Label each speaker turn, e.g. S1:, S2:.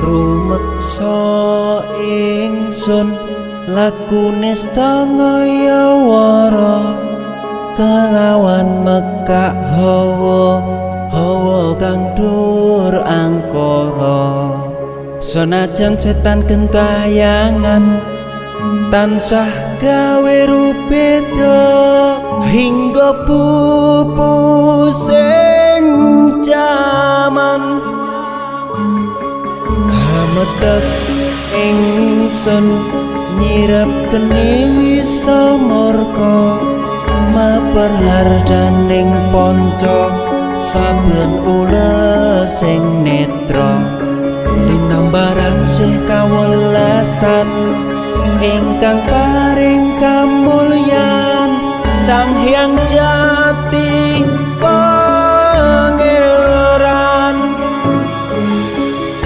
S1: Rumeksa ingsun lakune stangaya wara kelawan mekak hawa hawa kang dur angkara. Senajan setan gentayangan tansah gawe rubeda hingga pupusing jaman. Hametek ingsun nyirep geni wisa murka maperhardaning panca saben ulesing netra linambaran sih kawelasan ingkang paring kamulyan Sang Hyang Jati.